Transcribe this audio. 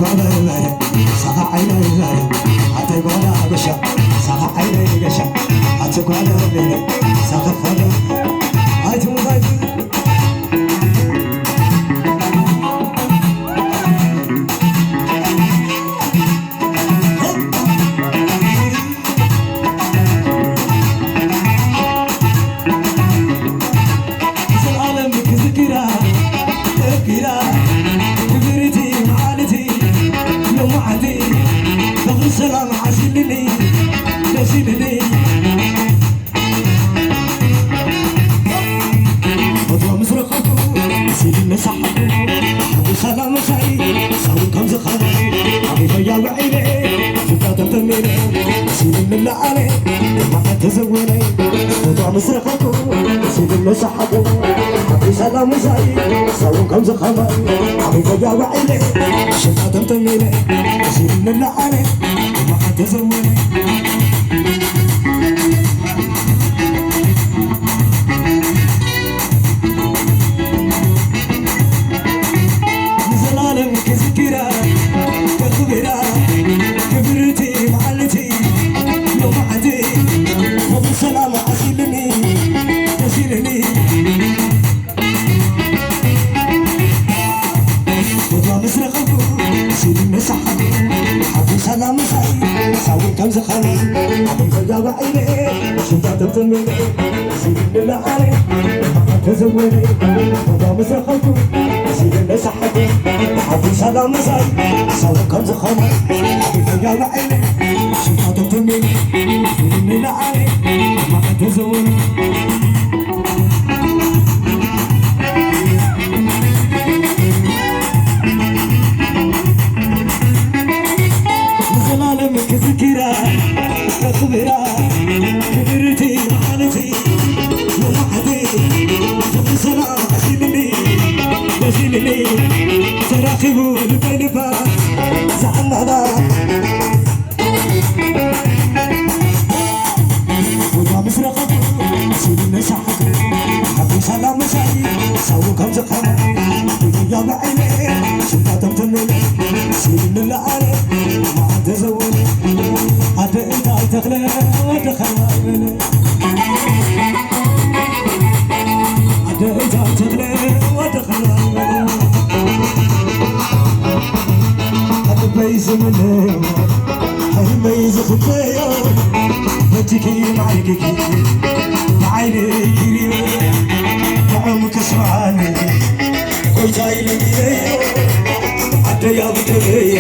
ጓለ በለ ሳኻ ዓይነይ በለ ኣተይ ጓለ ኣበሻ ሳኻ ዓይነይ ገሻ ኣቲ ጓለ በለ ሳኻ ኸለ ኣይቲ ሙዛይ ንዘለኣለም ክዝክራ ተኪራ ክብርቲ መዓልቲ ሎማዓንቲ ፍቕሪ ሰላም ዓሲልኒ ደስ ኢልኒ ፈትዋ ምስ ረኸብኩ ሲል መሳሓኩ ሓጎሳ ላመሳይ ሳውን ከም ዝኸበ ኣቢፈያ ውዒለ ፍታተም ተሚለ ሲል ምላዓለ ማዓት ተዘወለ ፈትዋ ምስ ረኸብኩ ሲል መሳሓኩ ሓጎሳ ላመሳይ ሳውን ከም ዝኸበ ኣቢፈያ ውዒለ ፍታተም ተሚለ ሲል ምላዓለ ማዓት ተዘወለ ንዘላለም ክዝክራ ከኽብራ ክብርቲ መዓልቲ ሎማዓንቲ ፍቕሪ ሰላም ዓሲልኒ ደስ ኢልኒ ቦታ ምስ ረኸብኩ ሲል መሳሓኩ ሓጎሳ ላመሳይ ሳውን ከም ዝኸበ ኣበይ ፈያ ውዒለ ሽታ ተምተሚለ ንዘላለም ክዝክራ ከኽብራ ክብርቲ መዓልቲ ሎማዕቲ ፍቕሪ ሰላም ዓሲልኒ ደስ ኢልኒ ተራኺቡ ልበይ ልባ ዝዓመላ ቦታ ምስ ረኸቡ ሲሉ ነሳሓቱ ሓጎሳ ላመሳይ ሰው ከም ዝኸነ ኢሉያ ብዓይነ ሽታ ተምተመለ ሲሉ ንለዓለ ማዕተ ዘወለ ኣደ እንታይ ተኽለ ወደ ኸና ይበለ ኣደ እንታይ ተኽለ ወደ ኸና ይበለ ኣደበይ ዝምነዮ ሕልመይ ዝኽተዮ በቲኪ ማዕሪግኪ ብዓይነይ ክሪዮ ጥዑም ክስምዓኒ ጎይታይ ለሚነዮ ኣደይ ኣብ ደገያ